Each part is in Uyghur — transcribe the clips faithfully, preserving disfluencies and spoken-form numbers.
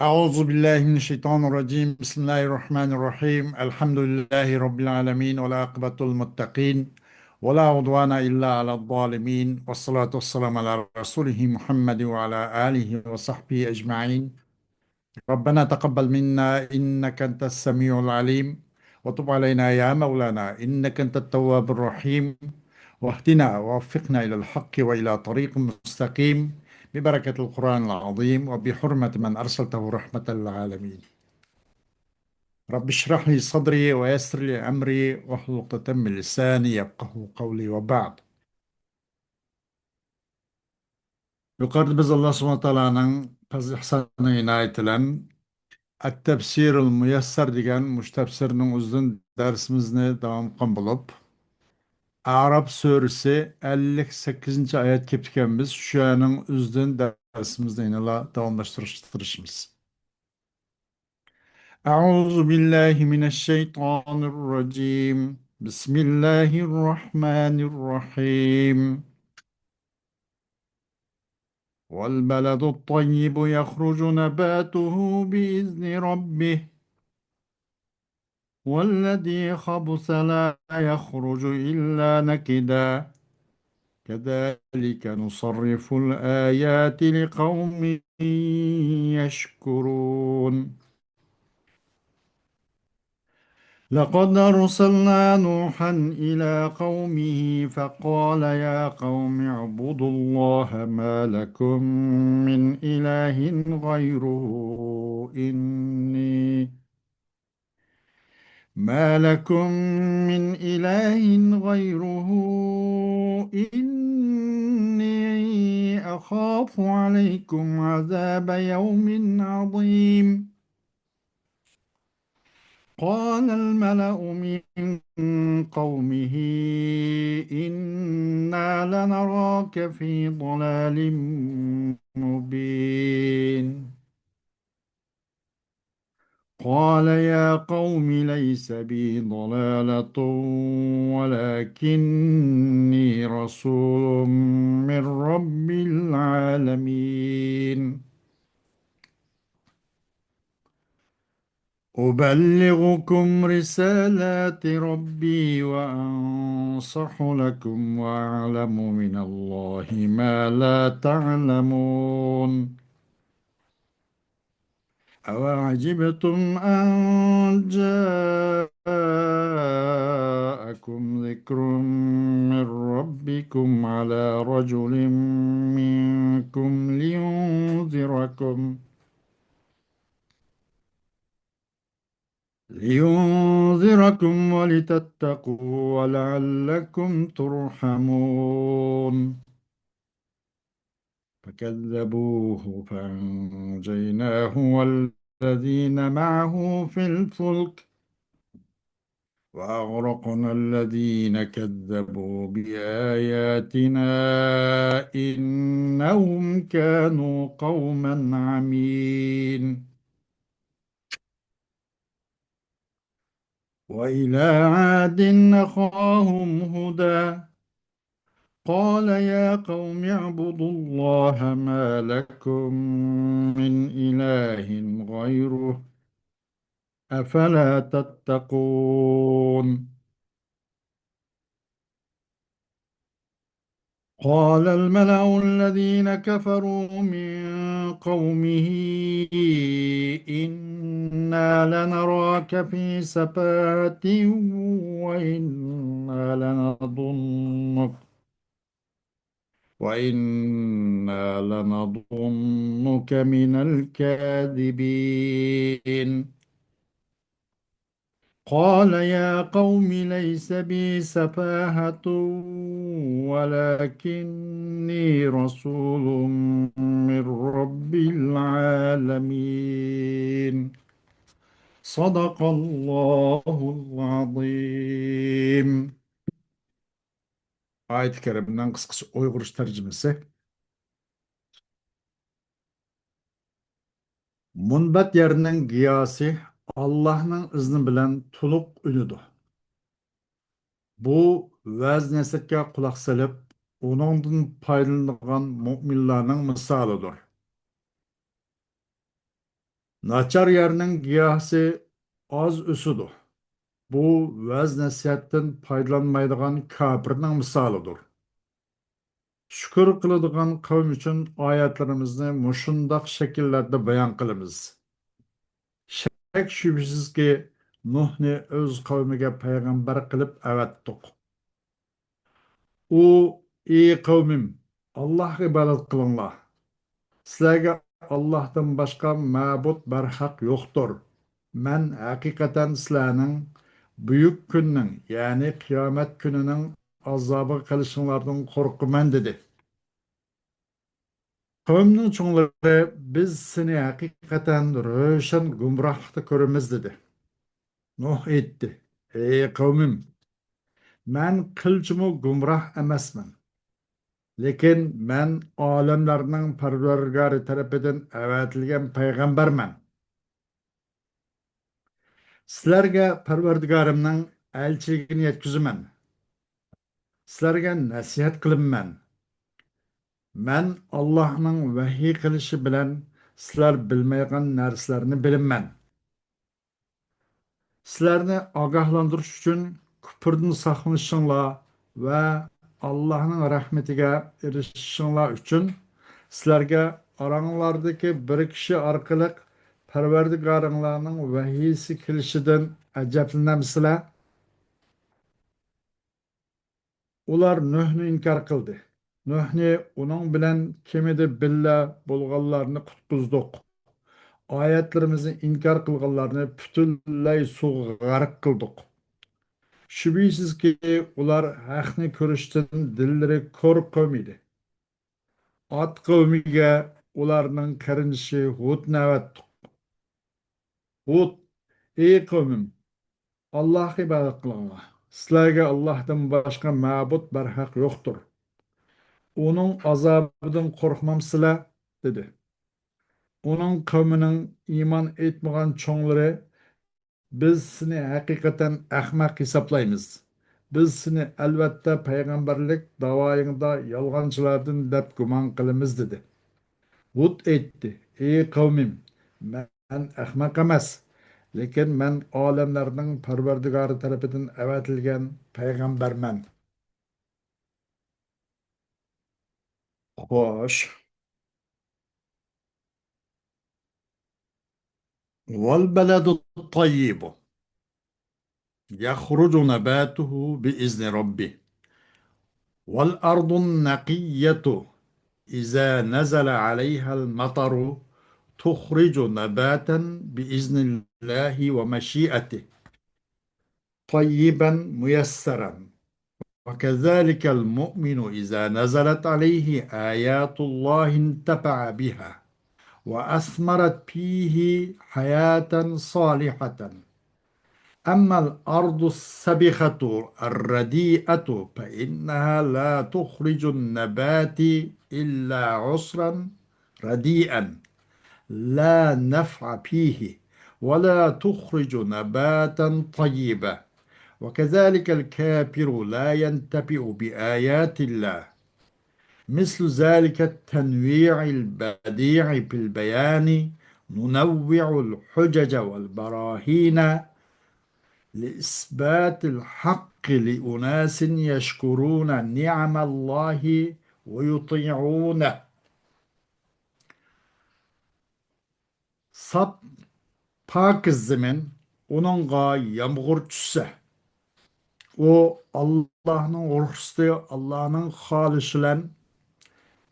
أعوذ بالله من الشيطان الرجيم. بسم الله الرحمن الرحيم. الحمد لله رب العالمين، والعاقبة للمتقين، ولا عدوان إلا على الظالمين، والصلاة والسلام على رسوله محمد وعلى آله وصحبه أجمعين. ربنا تقبل منا إنك أنت السميع العليم، وتب علينا يا مولانا إنك أنت التواب الرحيم، واهدنا ووفقنا إلى الحق وإلى طريق مستقيم، ببركة القرآن العظيم وبحرمة من أرسلته رحمة للعالمين. رب اشرح لي صدري ويسر لي أمري واحلل عقدة من لساني يفقهوا قولي وبعد. يۇقىرىدا بىز ئاللا سۇبھانەھۇ ۋە تائالانىڭ پەزلى ئېھسانى ئىنايىتى بىلەن ئەت-تەپسىرۇل مۇيەسسەر دېگەن مۇشۇ تەپسىرنىڭ ئۆزىدىن دەرسىمىزنى داۋام قىلغان بولۇپ، ئەئراف سۈرىسى ئەللىك سەككىزىنچى ئايەتكە كېلىپتىكەنمىز. شۇ يەرنىڭ ئۆزىدىن دەرسىمىزنى يەنىلا داۋاملاشتۇرۇشقا تىرىشىمىز. أعوذ بالله من الشيطان الرجيم. بسم الله الرحمن الرحيم. والبلد الطيب يخرج نباته بإذن ربه، والذي خبث لا يخرج إلا نكدا، كذلك نصرف الآيات لقوم يشكرون. لقد أرسلنا نوحا إلى قومه فقال يا قوم اعبدوا الله ما لكم من إله غيره إني ما لكم من إله غيره إني أخاف عليكم عذاب يوم عظيم. قال الملأ من قومه إنا لنراك في ضلال مبين. قال يا قوم ليس بي ضلالة ولكني رسول من رب العالمين. أبلغكم رسالات ربي وأنصح لكم وأعلم من الله ما لا تعلمون. أوعجبتم أن جاءكم ذكر من ربكم على رجل منكم لينذركم لينذركم ولتتقوا ولعلكم ترحمون. فكذبوه فأنجيناه والذين معه في الفلك وأغرقنا الذين كذبوا بآياتنا إنهم كانوا قوما عمين. وإلى عاد أخاهم هودا قال يا قوم اعبدوا الله ما لكم من إله غيره أفلا تتقون. قال الملأ الذين كفروا من قومه إنا لنراك في سفاهة وإنا لنظنك وإنا لنظنك من الكاذبين. قال يا قوم ليس بي سفاهة ولكني رسول من رب العالمين. صدق الله العظيم. ئايەتى كەرىمىنىڭ قىسقىچە ئۇيغۇرچە تەرجىمىسى. مۇنبەت يەرنىڭ گىياسى ئاللاھنىڭ ئىزنى بىلەن تولۇق ئۈنىدۇ. بۇ ۋەز-نەسىھەتكە قۇلاق سېلىپ، ئۇنىڭدىن پايدىلىنىدىغان مۆمىنلەرنىڭ مىسالىدۇر. ناچار يەرنىڭ گىياھىسى ئاز ئۆسىدۇ. بۇ ۋەز-نەسىھەتتىن پايدىلانمايدىغان كاپىرنىڭ مىسالىدۇر. شۈكۈر قىلىدىغان قەۋم ئۈچۈن ئايەتلىرىمىزنى مۇشۇنداق شەكىللەردە بايان قىلىمىز. شەك-شۈبھىسىزكى، نۇھنى ئۆز قەۋمىگە پەيغەمبەر قىلىپ ئەۋەتتۇق. ئۇ، ئى قەۋمىم، ئاللاھقا ئىبادەت قىلىڭلار. سىلەرگە ئاللاھتىن باشقا مەبۇد بەرھەق يوقتۇر. مەن ھەقىقەتەن سىلەرنىڭ بۈيۈك كۈننىڭ، يەنى قىيامەت كۈنىنىڭ ئازابىغا قېلىشىڭلاردىن قورقىمەن، دېدى. قەۋمنىڭ چوڭلىرى، بىز سېنى ھەقىقەتەن روشەن گۇمراھلىقتا كۆرىمىز، دېدى. نۇھ ئېيتتى، ئى قەۋمىم، مەن قىلچىمۇ گۇمراھ ئەمەسمەن. لېكىن مەن ئالەملەرنىڭ پەرۋەردىگارى تەرىپىدىن ئەۋەتىلگەن پەيغەمبەرمەن. سىلەرگە پەرۋەردىگارىمنىڭ ئەلچىلىكىنى يەتكۈزىمەن. سىلەرگە نەسىھەت قىلىمەن. مەن ئاللاھنىڭ ۋەھىي قىلىشى بىلەن سىلەر بىلمەيدىغان نەرسىلەرنى بىلىمەن. سىلەرنى ئاگاھلاندۇرۇش ئۈچۈن، كۇپۇردىن ساقلىنىشىڭلار ۋە ئاللاھنىڭ رەھمىتىگە ئېرىشىشىڭلار ئۈچۈن سىلەرگە ئاراڭلاردىكى بىر كىشى ئارقىلىق پەرۋەردىگارىڭلارنىڭ ۋەھىيسى كېلىشىدىن ئەجەبلىنەمسىلەر؟ ئۇلار نۇھنى ئىنكار قىلدى. نۇھنى، ئۇنىڭ بىلەن كېمىدە بىللە بولغانلارنى قۇتقۇزدۇق. ئايەتلىرىمىزنى ئىنكار قىلغانلارنى پۈتۈنلەي سۇغا غەرق قىلدۇق. شۈبھىسىزكى، ئۇلار ھەقنى كۆرۈشتىن دىللىرى كور قويمىدى. ئاد قەۋمىگە ئۇلارنىڭ قېرىندىشى ھۇدنى ئەۋەتتۇق. ھۇد، ئى قەۋمىم، ئاللاھقا ئىبادەت قىلىڭلار. سىلەرگە ئاللاھتىن باشقا مەبۇد بەرھەق يوقتۇر. ئۇنىڭ ئازابىدىن قورقمامسىلەر؟ دېدى. ئۇنىڭ قەۋمىنىڭ ئىمان ئېيتمىغان چوڭلىرى، بىز سېنى ھەقىقەتەن ئەخمەق ھېسابلايمىز. بىز سېنى ئەلۋەتتە پەيغەمبەرلىك داۋايىڭدا يالغانچىلاردىن دەپ گۇمان قىلىمىز، دېدى. ھۇد ئېيتتى، ئى قەۋمىم، مەن ئەخمەق ئەمەس، لېكىن مەن ئالەملەرنىڭ پەرۋەردىگارى تەرىپىدىن ئەۋەتىلگەن پەيغەمبەرمەن. خوش. والبلد الطيب يخرج نباته بإذن ربه والأرض النقية إذا نزل عليها المطر تخرج نباتا بإذن الله ومشيئته طيبا ميسرا وكذلك المؤمن إذا نزلت عليه آيات الله انتفع بها وأثمرت فيه حياة صالحة. أما الأرض السبخة الرديئة فإنها لا تخرج النبات إلا عشرا رديئا لا نفع فيه ولا تخرج نباتا طيبا وكذلك الكافر لا ينتفع بآيات الله. مثل ذلك التنويع البديع في البيان ننوع الحجج والبراهين لإثبات الحق لأناس يشكرون نعم الله ويطيعونه. ساپ، پاكىز زېمىن، ئۇنىڭغا يامغۇر چۈشسە، ئۇ ئاللاھنىڭ رۇخسىتى، ئاللاھنىڭ خالىشى بىلەن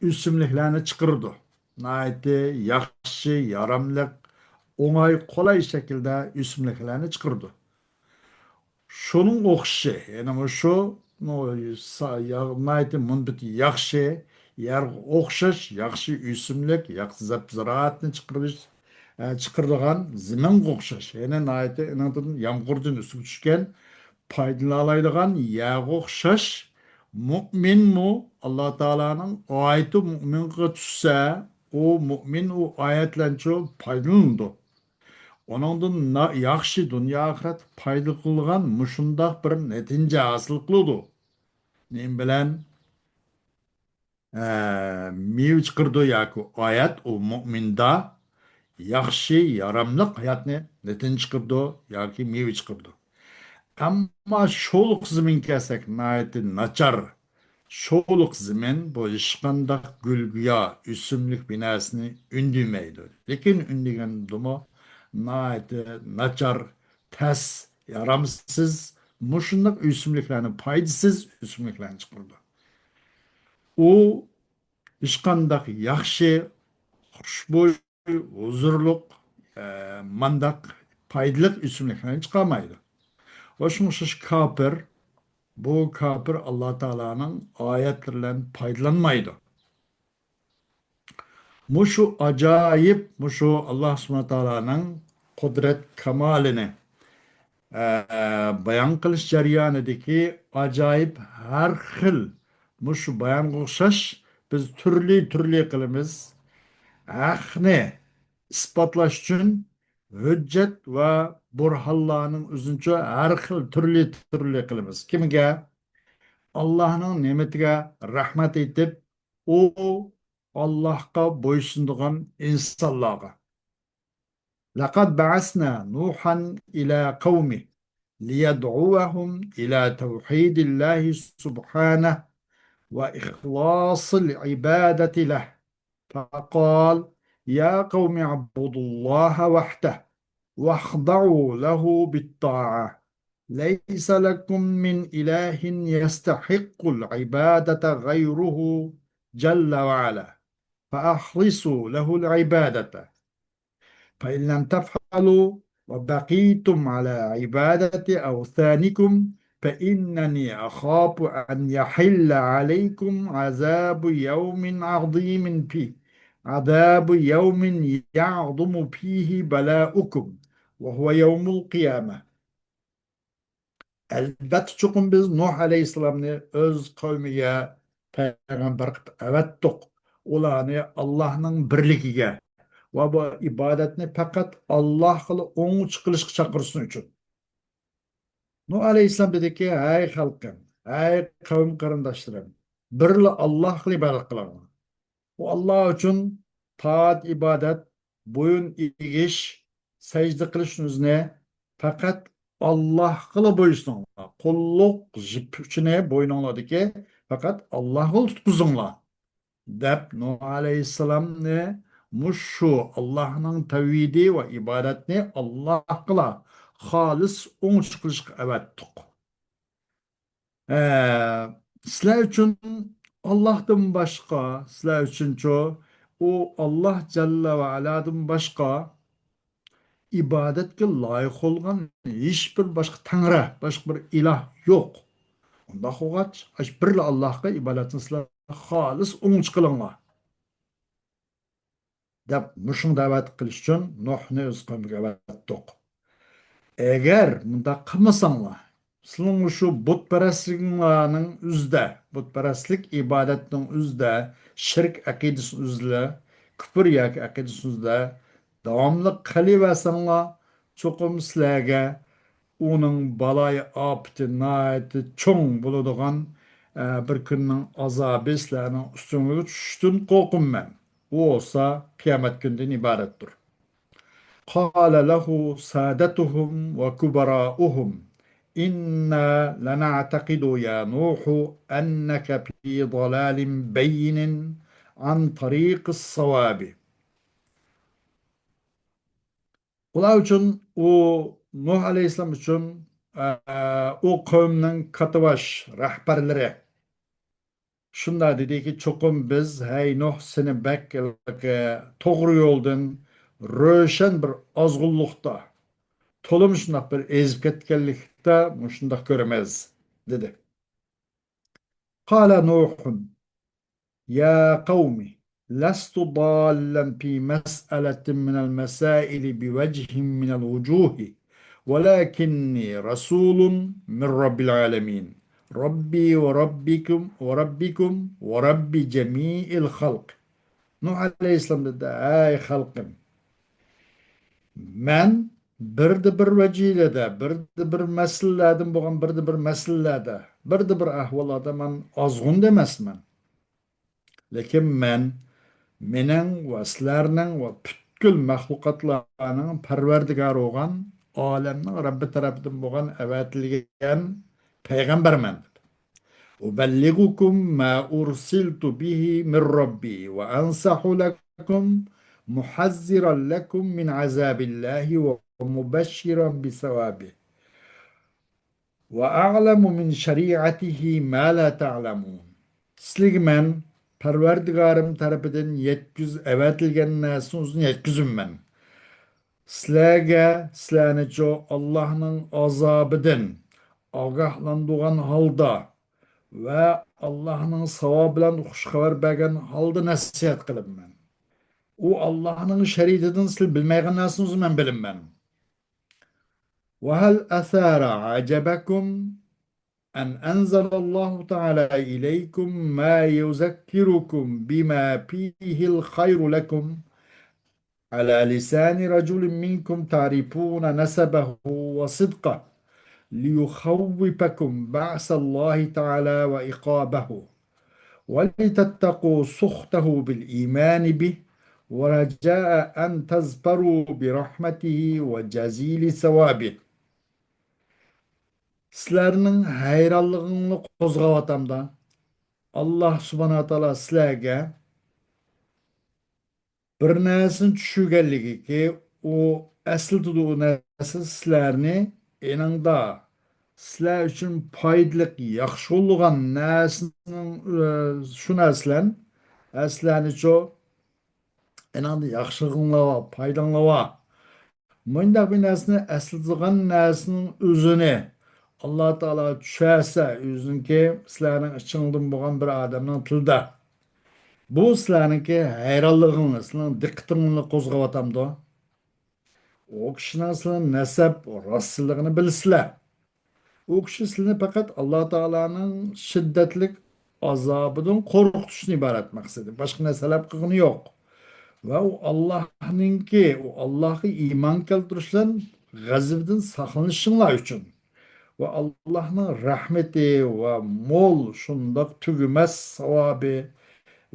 ئۆسۈملۈكلەرنى چىقىرىدۇ. ناھايىتى ياخشى، ياراملىق، ئوڭاي، قولاي شەكىلدە ئۆسۈملۈكلەرنى چىقىرىدۇ. شۇنىڭ ئوخشىشى، يەنى مۇشۇ، نو-، سا-، يا-، ناھايىتى مۇنبىت ياخشى، يەرگە ئوخشاش، ياخشى ئۆسۈملۈك، ياخشى زەپ-زىرائەتنى چىقىرىش، ئە، چىقىرىدىغان زېمىنغا ئوخشاش، يەنى ناھايىتى ئېنىڭدىن يامغۇردىن ئۈستىگە چۈشكەن پايدىلىنالايدىغان يەرگە ئوخشاش، مۇئمىنمۇ ئاللا تائالانىڭ ئايىتى مۇئمىنغا چۈشسە، ئۇ مۇئمىن ئۇ ئايەتلەرنىڭچۇ پايدىلىنىدۇ. ئۇنىڭدىن نا-، ياخشى دۇنيا ئاخىرەت پايدا قىلىدىغان مۇشۇنداق بىر نەتىجە ھاسىل قىلىدۇ. نېمە بىلەن؟ ئە، مېۋە چىقىرىدۇ ياكى ئايەت ئۇ مۇئمىندا، ياخشى، ياراملىق ھاياتنى نەتىجە چىقىرىدۇ ياكى مېۋە چىقىرىدۇ. ئەمما شولۇق زېمىنگە كەلسەك، ناھايىتى ناچار. شولۇق زېمىن بۇ ھېچقانداق گۈل-گىياھ، ئۆسۈملۈك بىناسىنى ئۈندىمەيدۇ. لېكىن ئۈندىگەندىمۇ ناھايىتى ناچار، تەس، يارامسىز، مۇشۇنداق ئۆسۈملۈكلەرنى، پايدىسىز ئۆسۈملۈكلەرنى چىقىرىدۇ. ئۇ ھېچقانداق ياخشى، خۇشبۇي، ھۇزۇرلۇق، ئە، مانداق پايدىلىق ئۆسۈملۈكلەرنى چىقارمايدۇ. ۋە شۇڭا ئوخشاش كاپىر، بۇ كاپىر ئاللا تائالانىڭ ئايەتلىرى بىلەن پايدىلانمايدۇ. مۇشۇ ئاجايىپ، مۇشۇ ئاللا سۇبھانەھۇ تائالانىڭ قۇدرەت كامالىنى، ئە، بايان قىلىش جەريانىدىكى ئاجايىپ ھەر خىل مۇشۇ بايانغا ئوخشاش بىز تۈرلى-تۈرلى قىلىمىز. ھەقنى ئىسپاتلاش ئۈچۈن ھۆججەت ۋە بۇرھانلارنىڭ ئۆزىنچە ھەر خىل تۈرلى-تۈرلى قىلىمىز. كىمگە؟ ئاللاھنىڭ نېمىتىگە رەھمەت ئېيتىپ، ئۇ ئاللاھقا بويسۇنىدىغان ئىنسانلارغا. لقد بعثنا نوحا إلى قومه ليدعوهم إلى توحيد الله سبحانه وإخلاص العبادة له. فقال: يا قوم اعبدوا الله وحده واخضعوا له بالطاعة. ليس لكم من إله يستحق العبادة غيره جل وعلا. فأخلصوا له العبادة. فإن لم تفعلوا وبقيتم على عبادة أوثانكم فإنني أخاف أن يحل عليكم عذاب يوم عظيم في عذاب يوم يعظم فيه بلاؤكم وهو يوم القيامة. ئەلبەتتە، چوقۇم بىز نۇھ ئەلەيھىسسالامنى ئۆز قەۋمىگە پەيغەمبەر قىلىپ ئەۋەتتۇق. ئۇلارنى ئاللاھنىڭ بىرلىكىگە ۋە بۇ ئىبادەتنى پەقەت ئاللاھقىلا ئوڭچە قىلىشقا چاقىرسۇن ئۈچۈن. نۇھ ئەلەيھىسسالام دېدىكى، ھەي خەلقىم، ھەي قەۋم قېرىنداشلىرىم، بىرلا ئاللاھقىلا ئىبادەت قىلىڭلار. ئۇ ئاللا ئۈچۈن تائەت، ئىبادەت، بويۇن ئېگىش، سەجدە قىلىش ئۈچۈن ئۆزىنى پەقەت ئاللاھقىلا بويسۇنۇڭلار. قۇللۇق يۈكىنى بوينۇڭلاردىكى پەقەت ئاللاھقىلا تۇتقۇزۇڭلار، دەپ نۇھ ئەلەيھىسسالامنى مۇشۇ ئاللاھنىڭ تەۋھىدى ۋە ئىبادەتنى ئاللاھقىلا خالىس ئوڭچە قىلىشقا ئەۋەتتۇق. ئە، سىلەر ئۈچۈن ئاللاھتىن باشقا، سىلەر ئۈچۈنچۇ، ئۇ ئاللاھ جەللە ۋە ئەلادىن باشقا ئىبادەتكە لايىق بولغان ھېچبىر باشقا تەڭرى، باشقا بىر ئىلاھ يوق. ئۇنداق بولغاچ، ئاشۇ بىرلا ئاللاھقا ئىبادەتنى سىلەر خالىس ئوڭچە قىلىڭلار، دەپ مۇشۇنى دەۋەت قىلىش ئۈچۈن نۇھنى ئۆز قەۋمىگە ئەۋەتتۇق. ئەگەر مۇنداق قىلمىساڭلار، سىلىنىڭ مۇشۇ بۇتپەرەسلىكىڭلارنىڭ ئۆزىدە، بۇتپەرەسلىك ئىبادەتنىڭ ئۆزىدە، شىرك ئەقىدىسىنىڭ ئۆزىدە، كۇپۇر ياكى ئەقىدىسىنىڭ ئۆزىدە داۋاملىق قېلىۋەرسەڭلار، چوقۇم سىلەرگە ئۇنىڭ بالايىئاپىتى ناھايىتى چوڭ بولىدىغان، ئە، بىر كۈننىڭ ئازابى سىلەرنىڭ ئۈستۈڭلارغا چۈشۈشتىن قورقىمەن. ئۇ بولسا قىيامەت كۈنىدىن ئىبارەتتۇر. قال له سادتهم وكبراؤهم: إنا لنعتقد يا نوح أنك في ضلال بين عن طريق الصواب. ئۇلار ئۈچۈن، ئۇ نۇھ ئەلەيھىسسالام ئۈچۈن، ئە، ئۇ قەۋمنىڭ كاتتىباش رەھبەرلىرى شۇنداق دېدىكى، چوقۇم بىز، ھەي نۇھ، سېنى بەك، ھېلىقى، توغرا يولدىن، روشەن بىر ئازغۇنلۇقتا، تولىمۇ شۇنداق بىر ئېزىپ كەتكەنلىكتە مۇشۇنداق كۆرىمىز، دېدى. قال نوح: يا قوم، لست ضالا في مسألة من المسائل بوجه من الوجوه، ولكني رسول من رب العالمين، ربي وربكم، وربكم ورب جميع الخلق. نۇھ ئەلەيھىسسالام دېدى، ھەي خەلقىم، مەن بىردە بىر ۋەجىلەردە، بىردە بىر مەسىلىلەردىن بولغان، بىردە بىر مەسىلىلەردە، بىردە بىر ئەھۋاللاردا مەن ئازغۇن ئەمەسمەن. لېكىن مەن، مېنىڭ ۋە سىلەرنىڭ ۋە پۈتۈن پۈتكۈل مەخلۇقاتلارنىڭ پەرۋەردىگارى بولغان، ئالەمنىڭ رەببى تەرىپىدىن بولغان ئەۋەتىلگەن پەيغەمبەرمەن. أبلغكم ما أرسلت به من ربي وأنصح لكم محذرا لكم من عذاب الله ومبشرا بثوابه وأعلم من شريعته ما لا تعلمون. سىلىگە مەن پەرۋەردىگارىم تەرىپىدىن يەتكۈز-، ئەۋەتىلگەن نەرسىنىڭ ئۆزىنى يەتكۈزىمەن. سىلەرگە، سىلەرنىچۇ ئاللاھنىڭ ئازابىدىن ئاگاھلاندۇرغان ھالدا ۋە ئاللاھنىڭ ساۋابى بىلەن خۇش خەۋەر بەرگەن ھالدا نەسىھەت قىلىمەن. ئۇ ئاللاھنىڭ شەرىئىتىدىن سىلەر بىلمەيدىغان نەرسىنى مەن بىلىمەن. وهل أثار عجبكم أن أنزل الله تعالى إليكم ما يذكركم بما فيه الخير لكم على لسان رجل منكم تعرفون نسبه وصدقه ليخوفكم بأس الله تعالى وعقابه ولتتقوا سخطه بالإيمان به ورجاء أن تظفروا برحمته وجزيل ثوابه. سىلەرنىڭ ھەيرانلىقىڭلارنى قوزغاۋاتامدا، ئاللاھ سۇبھانەھۇ ۋە تائالا سىلەرگە بىر نەرسىنى چۈشۈرگەنلىكىكى، ئۇ ئەسلىتىدۇ، ئۇ نەرسە سىلەرنى ئېنىڭدا سىلەر ئۈچۈن پايدىلىق، ياخشى بولغان نەرسىنىڭ، ئە، شۇ نەرسىلەرنى، ئە، سىلەرنىچۇ ئېنىڭدا ياخشىلىقىڭلار بار، پايداڭلار بار. مۇنداق بىر نەرسىنى ئەسلىتىدىغان نەرسىنىڭ ئۆزىنى ئاللاھ تائالا چۈشەرسە، ئۆزىنىڭكى سىلەرنىڭ ئىچىڭدىن بولغان بىر ئادەمنىڭ تىلىدا، بۇ سىلەرنىڭكى ھەيرانلىقىڭلار، سىلەرنىڭ دىققىتىڭلارنى قوزغاۋاتامدۇ؟ ئۇ كىشىنىڭ سىلەرنىڭ نەسەب راستچىللىقىنى بىلىسىلەر. ئۇ كىشى سىلىنى پەقەت ئاللاھ تائالانىڭ شىددەتلىك ئازابىدىن قورقۇتۇشتىن ئىبارەت مەقسىتى. باشقا نەرسە تەلەپ قىلغىنى يوق. ۋە ئۇ ئاللاھنىڭكى، ئۇ ئاللاھقا ئىمان كەلتۈرۈش بىلەن غەزىپىدىن ساقلىنىشىڭلار ئۈچۈن. ۋە ئاللاھنىڭ رەھمىتى ۋە مول، شۇنداق تۈگىمەس ساۋابى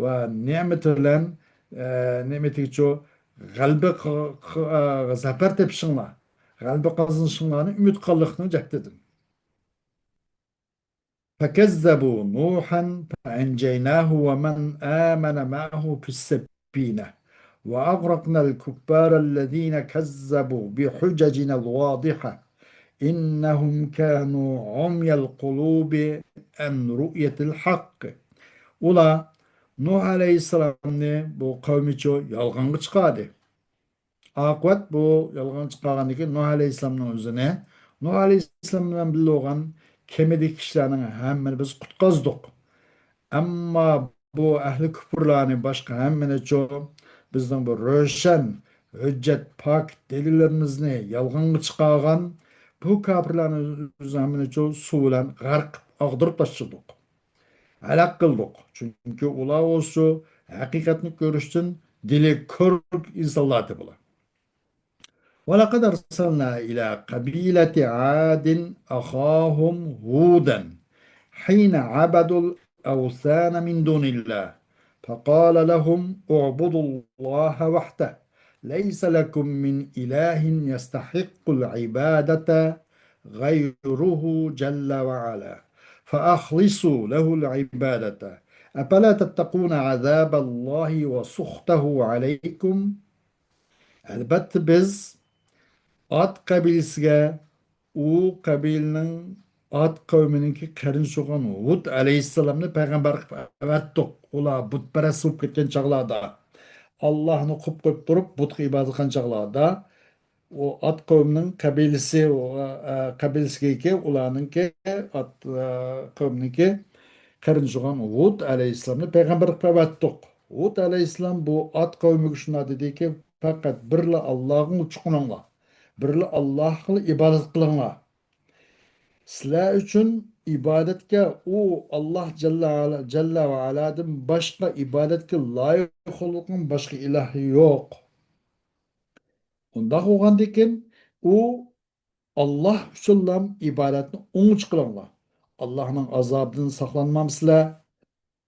ۋە نېمىتى بىلەن، ئە، نېمىتىگىچۇ غەلىبە ق-، ق-، ئە، زەپەر تېپىشىڭلار، غەلىبە قازىنىشىڭلارنى ئۈمىد قىلغانلىقنىڭ جەھىتىدىن. فكذبوا نوحا فأنجيناه ومن آمن معه في السفينة وأغرقنا الكفار الذين كذبوا بحججنا الواضحة إنهم كانوا عمي القلوب عن رؤية الحق. ئۇلار نۇھ ئەلەيھىسسالامنى بۇ قەۋمىچۇ يالغانغا چىقاردى. ئاقىۋەت بۇ يالغان چىقارغاندىن كېيىن نۇھ ئەلەيھىسسالامنىڭ ئۆزىنى، نۇھ ئەلەيھىسسالام بىلەن بىللە بولغان كېمىدىكى كىشىلەرنىڭ ھەممىنى بىز قۇتقۇزدۇق. ئەمما بۇ ئەھلى كۇپۇرلارنى، باشقا ھەممىنىچۇ، بىزنىڭ بۇ روشەن ھۆججەت، پاك دەلىللىرىمىزنى يالغانغا چىقارغان بۇ كاپىرلارنى بىز ھەممىنىچۇ سۇ بىلەن غەرق قىلىپ ئاغدۇرۇپ تاشلىدۇق. ھالاك قىلدۇق. چۈنكى ئۇلار ئۇ ھەقىقەتنى كۆرۈشتىن دىلى كور ئىنسانلار ئىدى بۇلار. ولقد أرسلنا إلى قبيلة عاد أخاهم هودا حين عبدوا الأوثان من دون الله فقال لهم اعبدوا الله وحده ليس لكم من إله يستحق العبادة غيره جل وعلا فأخلصوا له العبادة أفلا تتقون عذاب الله وسخطه عليكم. ئەلبەتتە بىز ئاد قەبىلىسىگە، ئۇ قەبىلىنىڭ، ئاد قەۋمىنىڭكى قېرىندىشى بولغان ھۇد ئەلەيھىسسالامنى پەيغەمبەر قىلىپ ئەۋەتتۇق. ئۇلار بۇتپەرەس بولۇپ كەتكەن چاغلاردا، ئاللاھنى قويۇپ قويۇپ تۇرۇپ بۇتقا ئىبادەت قىلغان چاغلاردا، ئۇ ئاد قەۋمىنىڭ قەبىلىسى، ئۇ، ئە، قەبىلىسىگە ئۇلارنىڭكى ئاد، ئە، قەۋمىنىڭكى قېرىندىشى بولغان ھۇد ئەلەيھىسسالامنى پەيغەمبەر قىلىپ ئەۋەتتۇق. ھۇد ئەلەيھىسسالام بۇ ئاد قەۋمىگە شۇنداق دېدىكى، پەقەت بىرلا ئاللاغا چېقىنىڭلار. بىرلا ئاللاغا ئىبادەت قىلىڭلار. سىلەر ئۈچۈن ئىبادەتكە ئۇ ئاللا جەللە، جەللە ۋە ئالادىن باشقا ئىبادەتكە لايىق بولغان باشقا ئىلاھ يوق. ئۇنداق بولغاندىكىن ئۇ ئاللا ئۈچۈنلا ئىبادەتنى ئوڭچە قىلىڭلار. ئاللانىڭ ئازابىدىن ساقلانمامسىلەر؟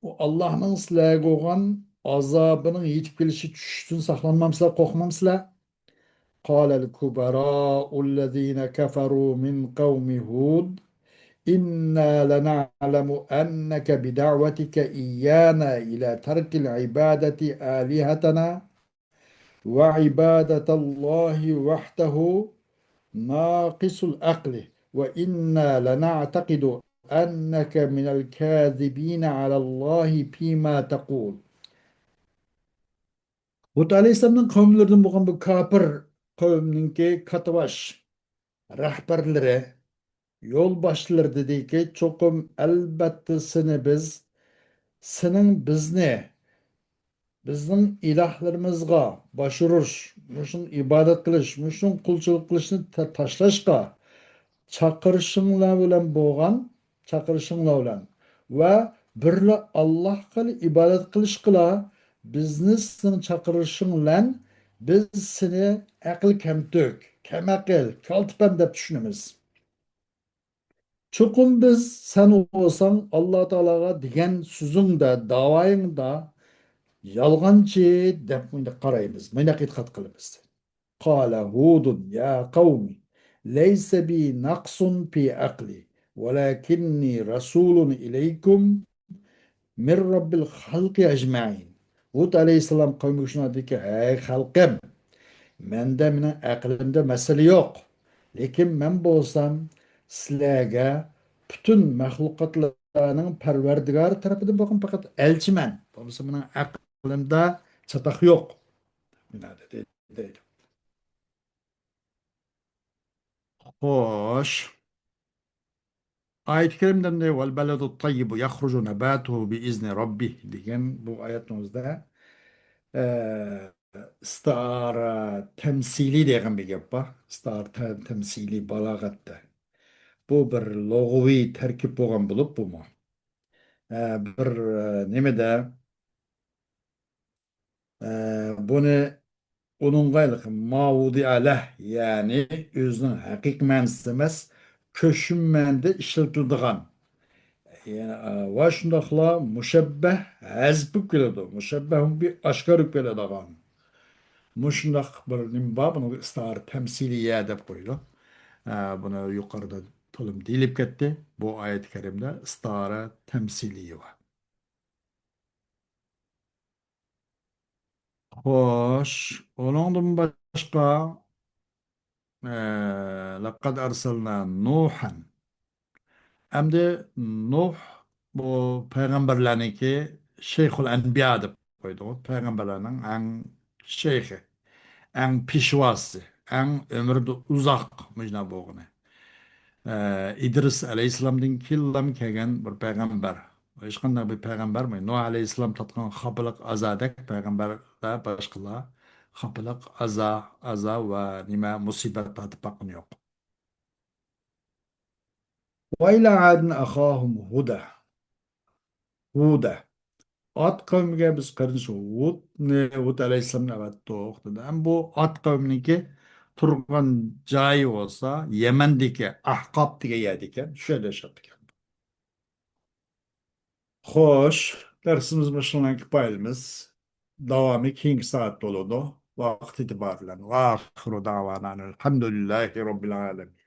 ئۇ ئاللانىڭ سىلەرگە بولغان ئازابىنىڭ يېتىپ كېلىشى، چۈشۈشتىن ساقلانمامسىلەر، قورقمامسىلەر؟ قال الكبراء الذين كفروا من قوم هود إنا لنعلم أنك بدعوتك إيانا إلى ترك العبادة آلهتنا وعبادة الله وحده ناقص العقل وإنا لنعتقد أنك من الكاذبين على الله فيما تقول. ھۇد ئەلەيھىسسالامنىڭ قەۋملىرىدىن بولغان بۇ كاپىر قەۋمنىڭكى كاتتىباش رەھبەرلىرى، يولباشچىلىرى دېدىكى، چوقۇم ئەلبەتتە سېنى بىز، سېنىڭ بىزنى، بىزنىڭ ئىلاھلىرىمىزغا باش ئۇرۇش، مۇشۇنىڭ ئىبادەت قىلىش، مۇشۇنىڭ قۇلچىلىق قىلىشنى تا-، تاشلاشقا چاقىرىشىڭلار بىلەن بولغان، چاقىرىشىڭلار بىلەن ۋە بىرلا ئاللاھقىلا ئىبادەت قىلىشقىلا بىزنى سېنىڭ چاقىرىشىڭ بىلەن بىز سېنى ئەقىل كەمتۈك، كەمئەقىل، كالتىپەم دەپ چۈشىنىمىز. چوقۇم بىز سەن بولساڭ ئاللا تائالاغا دېگەن سۆزۈڭدە، داۋايىڭدا يالغانچى دەپ مۇنداق قارايمىز، مۇنداق ئېتىقاد قىلىمىز. قال هود يا قوم ليس بي نقص في عقلي ولكني رسول إليكم من رب الخلق أجمعين. ھۇد ئەلەيھىسسالام قەۋمىگە شۇنداق دېدىكى، ھەي خەلقىم، مەندە، مېنىڭ ئەقلىمدە مەسىلە يوق. لېكىن مەن بولسام سىلەرگە پۈتۈن مەخلۇقاتلارنىڭ پەرۋەردىگارى تەرىپىدىن بولغان پەقەت ئەلچىمەن. بولمىسا مېنىڭ ئەقلىمدە چاتاق يوق. مانا دېدى، دەيدۇ. خوش. ئايەت كەرىمدە مۇنداق، والبلد الطيب يخرج نباته بإذن ربه دېگەن بۇ ئايەتنىڭ ئۆزىدە، ئە، ئىستىئارە تەمسىلىي دېگەن بىر گەپ بار. ئىستىئارە تە-، تەمسىلىي بالاغەتتە. بۇ بىر لۇغىۋى تەركىب بولغان بولۇپ، بۇمۇ، ئە، بىر، ئە، نېمىدە، ئە، بۇنى ئۇنىڭغا ھېلىقى ما ۋۇدىئە لەھ، يەنى ئۆزىنىڭ ھەقىقىي مەنىسىدە ئەمەس، كۆشۈمەندە ئىشلىتىلىدىغان، يەنى، ئە، ۋە شۇنداقلا مۇشەببەھ ھەزىپ بولۇپ كېلىدۇ. مۇشەببەھ بىر ئاشكارا بولۇپ كېلىدىغان. مۇشۇنداق بىر نېمە بار، بۇنىڭغا ئىستىئارە تەمسىلىيە دەپ قويىدۇ. ئە، بۇنى يۇقىرىدا تولۇم دېيىلىپ كەتتى. بۇ ئايەت كەرىمدە ئىستىئارە تەمسىلىيە بار. خوش، ئۇنىڭدىن باشقا، ئە، لەقەد ئەرسەلنا نۇھەن. ئەمدى نۇھ بۇ پەيغەمبەرلەرنىڭكى شەيخۇل ئەنبىيا دەپ قويدۇق. پەيغەمبەرلەرنىڭ ئەڭ شەيخى، ئەڭ پېشۋاسى، ئەڭ ئۆمرى ئۇزاق مۇشۇنداق بولغىنى. ئە، ئىدرىس ئەلەيھىسسالامدىن كېيىنلا كەلگەن بىر پەيغەمبەر. ھېچقانداق بىر پەيغەمبەر، نۇھ ئەلەيھىسسالام تارتقان خاپىلىق، ئازادەك پەيغەمبەرلەر، باشقىلار خاپىلىق، ئازا، ئازا ۋە نېمە مۇسىبەت تارتىپ باققىنى يوق. وإلى عاد أخاهم هودا. ھۇدە. ئاد قەۋمىگە بىز قېرىندىشى ھۇدنى، ھۇد ئەلەيھىسسالامنى ئەۋەتتۇق، دېدى. ئەمما بۇ ئاد قەۋمىنىڭكى تۇرغان جايى بولسا يەمەندىكى ئەھقاپ دېگەن يەردىكەن، شۇ يەردە ياشاپتىكەن. خوش، دەرسىمىز مۇشۇنىڭ بىلەن كۇپايىلىمىز. داۋامى كېيىنكى سائەتتە بولىدۇ، ۋاقىت ئېتىبارى بىلەن. وآخر دعوانا أن الحمد لله رب العالمين.